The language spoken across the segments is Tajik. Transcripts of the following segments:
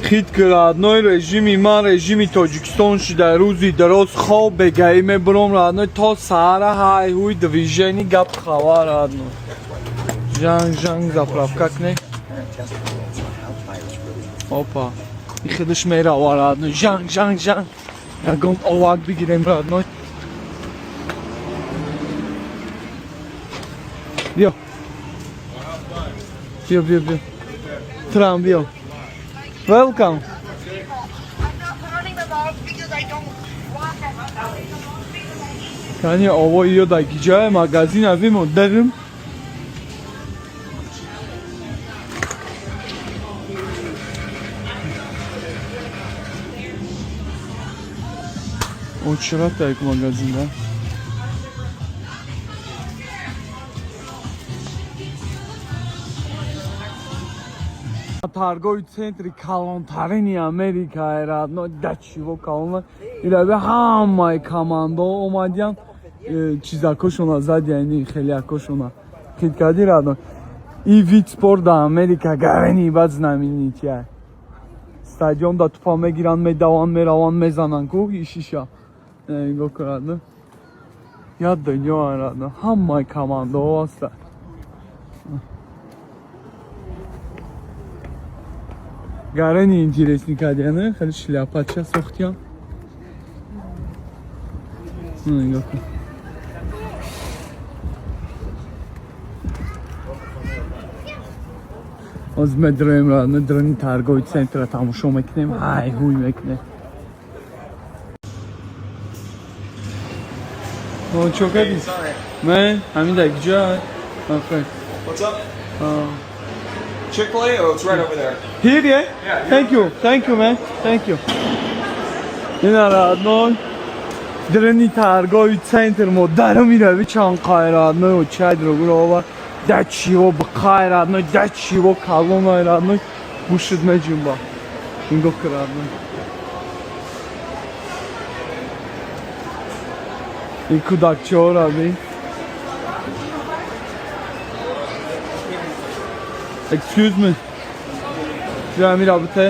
Хит ки, родной, режими ман режими Тоҷикистон шуда. Рӯзи дароз хоб, бегаӣ мебуром, родной, то саҳара ҳай ҳуй, движение, гап, хабар, родной. Жанг жанг заправка кне. Опа, и худаш мерава, родной. Жанг жанг жанг, ягон овак бигирем, родной. Биё, биё, биё, биё, трам, биё. Welcome. I'm not running the malls because I don't want them. Кани ово ё да гиҷае магазин авимо дарим. О, чира як магазин да? Торговый центри калонтарини Америка, родной, да чиво калона. Ираби ҳамаи командо омадиян, чизакошона задияни, хелиакошона. Хит кардӣ, родной? И вид спорт да Америка гарени бад знаменития. Стадион да тупа мегиранд, медаванд, мераванд, мезананд ку ишиша. Нигоҳ кун, родной. Як дунё, родной. Ҳамаи командаҳо ҳастанд. Гарени интересный кардиян, хеле шляпача сохтиян. Нигоҳ кун. Ҳозир медроем, родной, дрони торговый центра тамошо мекунем, ҳай ҳуй мекунем. О, чо кардӣ? Man, ҳамин дар киҷо? My friend. What's up? Chick-fil-A? Oh, it's right over there. Here, yeah? Yeah. Thank you. Thank you, man. Thank you. Ина, родной. Драни торговый центр мо дару мирави чанд қай, родной, чай дрогуро ова. Да чиво бқай, родной, да чиво калонай, родной. Гӯшт меҷунба. Нигоҳ кун, родной. Ин кӯдакчаҳоро бин. Excuse me. Бیا همین رابطه.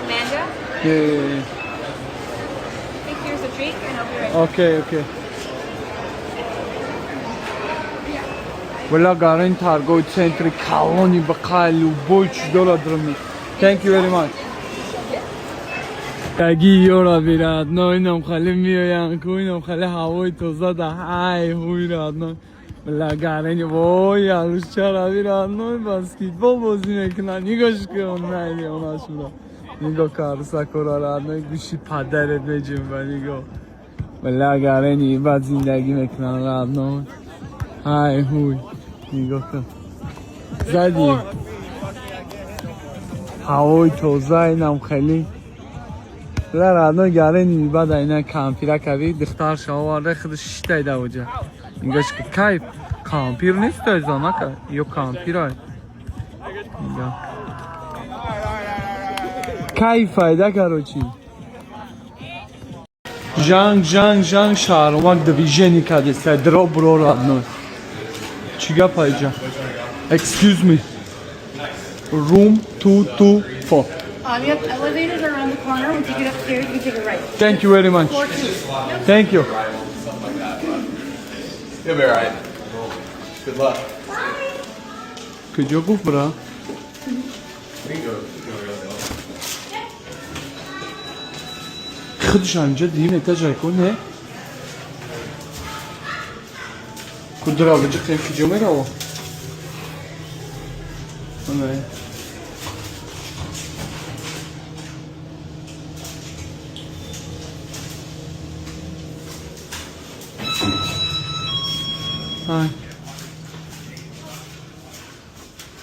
Amanda, Yeah. take here's a drink and I'll be right back. Okay. Вала гарен торговый центри калони бақай любой чиз дорад рами. Thank you very much. Таги ёра би, родной, инам хали меоян ку, инам хали ҳавои тоза да ҳай ҳуй, родной. Вала гарени вой арӯсчара би, родной, баскетбол бозӣ мекунад. Нигоҳш кун, найди онашуро. Нигоҳ кун арӯсакора, родной, гӯши падарет меҷунба, нигоҳ. Вала гарени бад зиндагӣ мекунанд, родной. Ҳай ҳуй. Нигоҳ кун. Зади. Ҳавои тоза инам хеле. Ла, родной, гарени бад айна кампира кави духтарша оварда худаш шитай давоҷа. Нигоҳш кун, кайф. Кампир нест ай занака ё кампирай. Нигоҳ. Кайф айда, короче. Жанг жанг жанг шаҳромак движение кардеста дро бро, родной. Чӣ гап айҷа? Excuse me. Room 224. You have elevators around the corner. Once you get upstairs, you can take a right. Thank you very much. 4 2. Thank you. You'll be alright. Good luck. Куҷо гуфт бра? We can go. We can go really well. Худаш ҳаминҷа дим этажай ку не? Кудра биҷиқем куҷо мераво? Не. Ай.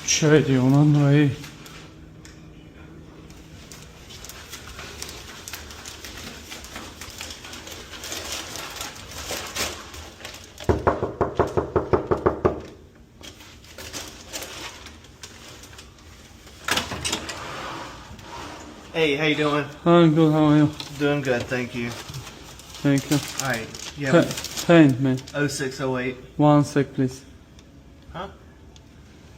Чай диёнан раи. Hey, how you doing? I'm good, how are you? Doing good, thank you. Thank you. All right, yeah, Pen, man. 0608. One sec, please. Huh?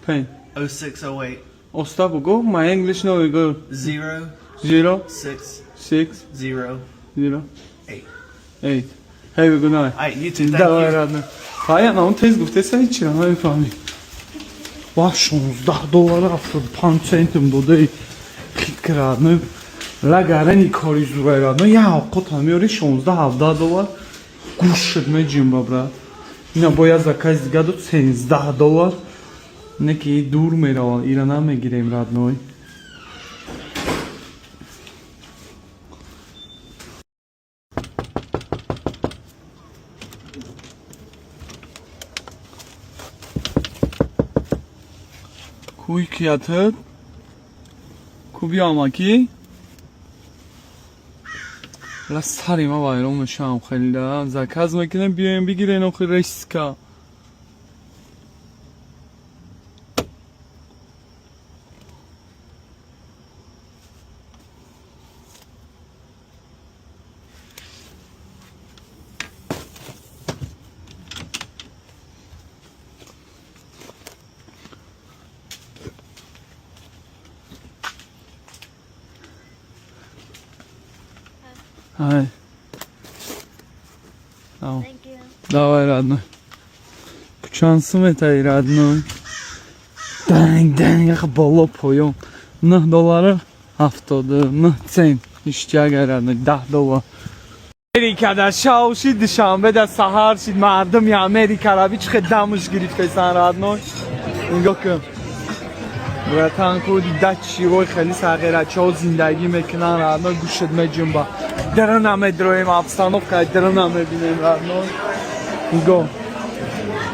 Pen. 0608. Оста бугу, my English no good. 0 0 6 6 0 0 8. 8. Have a good night. All right, you too. Thank Давай, you. Родной. Понятно, он тез гуфтеса ҳечи намефаҳмӣ. Ва 16 доллар 75 центм додаи хит крадной. Лагарани кори зурай, родной. Я овқот меёри 16 17 доллар. Гӯшт меҷимба, брат. Ина бо я заказ дига дод 13 доллар. Не ки дур меравад, ира намегирем, родной. Куй киятыт? Ку биёмаки? Ла сари ма вайрон мешавам хеле. Заказ мекунем, биёем бигирен охи реска. Hi. Oh. Thank you. Давай, родной. Чанд сум метаи, родной? Данг данг ях боло поён. 9 доллара 79 цент. Ништяк, родной, 10 доллар. Америка да шав шид, душанбе да саҳар шид, мардуми Америка ра би чихе дамуш гирифтесан, родной. Нигоҳ кун. Братан, ку дида чивой хеле сағирачаҳо зиндагӣ мекунанд, родной, гӯшт меҷунба. Дара намедроем, обстановка дара намебинем, родной. Нигоҳ.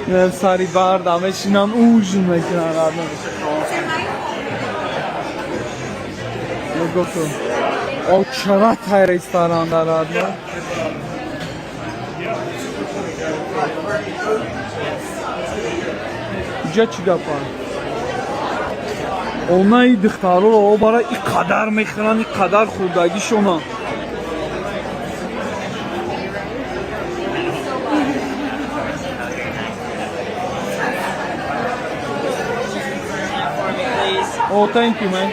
Инам сари барда мешинан, ужин мекунанд, родной. Нигоҳ кун. Очара ресторан да, родной. Иҷа чӣ гапа? Онаи духтароро обара и қадар мехӯранд, и қадар хӯрдагишона. Oh, thank you, man.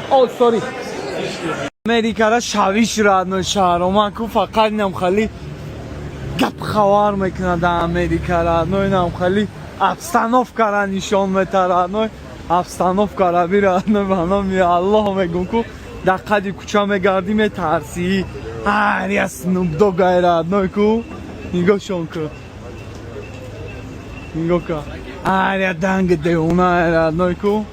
Oh, sorry. Америкара шавиш, родной, шаҳроман ку фақат инам хали гап хабар мекунад дар Америка, родной, инам хали обстановкара нишон мета, родной, обстановкара би, родной, ба номи Аллоҳ мегум ку дар қади кӯча мегардӣ, метарсӣ, ҳар я Snoop Dogg ай, родной, ку нигоҳшон ку, нигоҳ ку, ҳар я данги девона, родной, ку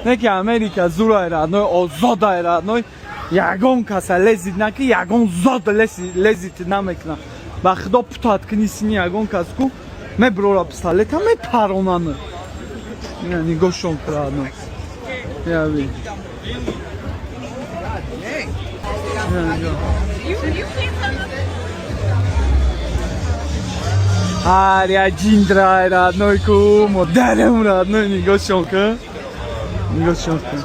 не ки Америка зурай, родной, озодай, родной, ягон каса лезить наки, ягон зод лезить намекунад. Ба худо, путат кунӣ сини ягон кас ку меброра пистолета мепаронанд. Ина нигоҳшон ку, родной, яби. Ина нигоҳ. You can't tell them. Ҳар я ҷиндрай, родной, ку модарам, родной, нигоҳшон ку, нигоҳшон ку.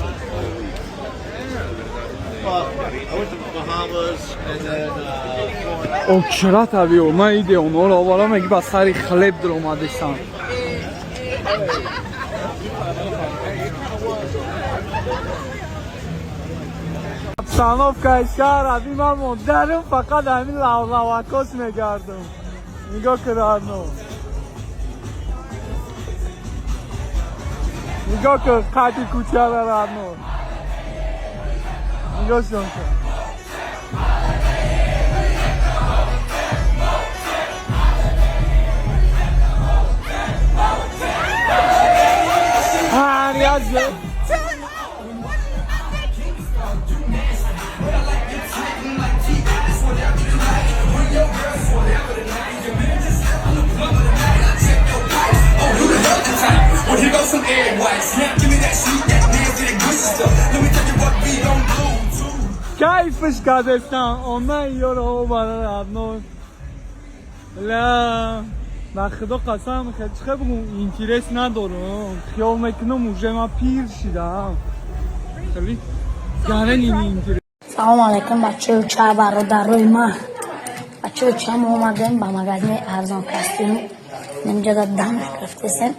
Well, I went to the Bahamas and then Florida. Очра таби ман иде онҳоро оварам, меги ба сари хлеб дуромадесан. Обстановкаи шаҳр аби ман модарам фақат ҳамин лавлавакос мегардам. Нигоҳ кун, родной. Нигоҳ кун қади кӯчара, родной. Нигоҳшон кун. Ҳар як ҷо Well, here goes some egg whites. Give me that sheet, that nasty, that gushy stuff. Let me tell you what we gon' do too. Кайфш кардестан она ёро бара, родной. Ла ба худо қасам, чихе бугум, интерес надорам, хиёл мекунам уже ман пир шидам, хеле гарани интерес. Салом алейкум, бачаю ча, бародарои ма, бачаю ча, мо омадем ба магазини арзон костюм. Инҷода дам гирифтесем.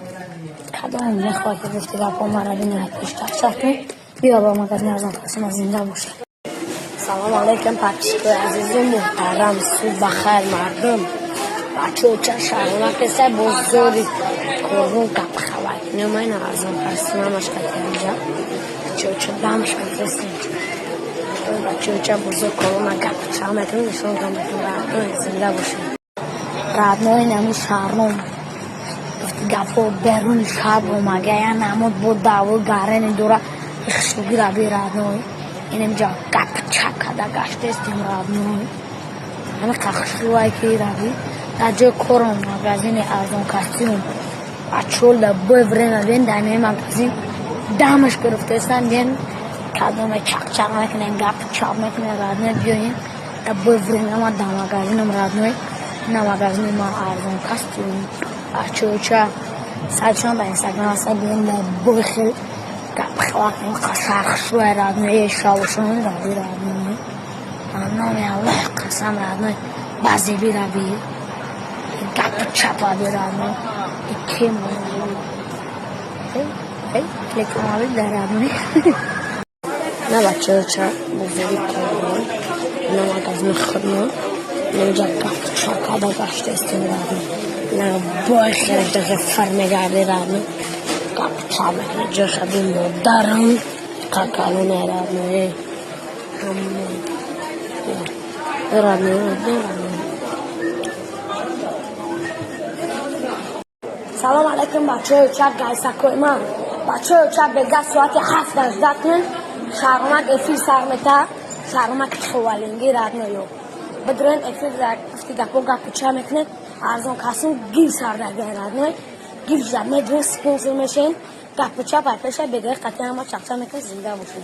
Кадом мехоҳад, ки гуфти гапҳо мара бинад, пеш чақчақ кун, биё ба магазини арзон костюм. Зинда бошед. Салом алейкум, подписчикои азизу муҳтарам. Субҳ бахайр, мардум. Бачаоча, шаҳрона кеса бозори Корвон гапхавай. Немайна арзон костюм ҳамаш катианҷа. Бачаоча, дамаш катестем. Бачаоча, бозор Корвона гапча мекунем, нишон мекунем. Зинда бошед. Родной, нами шаҳрном, гуфти гапҳо, беруни шаҳр омага я намуд бо даву гарени дора ихшуги раби, родной. Инамҷа гапча када гаштестем, родной. Ҳами қахшувай ки раби дар ҷои кором, магазини арзон костюм, бачол да бой время бен дар ме магазин дамаш гирифтаистан. Бен кадоме чақчақ мекунем, гап чап мекунем, родной, биёем да бой время. Ма дар магазинам, родной, на магазини ма арзон костюм. Бачоча, сайтшон дар Инстаграм аста, биём да бой хел гап хавакем. Қашархшуай, родной, шавшон раби, родной. Номи Аллоҳ қасам, родной, базеби раби, гап чапа би, родной. Икем лекамаби дар, родной. На, бачаоча, бозори Корвон, на магазини худмон, инҷа гап чакада гаштаистем, родной. На бой хеле фар мегарди, родной, гап чап мекунӣ. Ҷои хаби модарам қакалоне, родной, родной, родной, родной. Салом алейкум, бачаҳои чап, гайсакои ман. Бачаҳои чап, бега соати 7 ажда кунед, шаҳромак эфир сар мета, шаҳромак чховалинги, родной. Ё бидурен эфир, гуфти гапо, гапу ча мекунед, арзон касим гил сардагай, родной. Гил жа медурен, спонсор мешен, гапу чап айпеша бегаи қатъи ҳама чақча мекунед. Зинда бошед.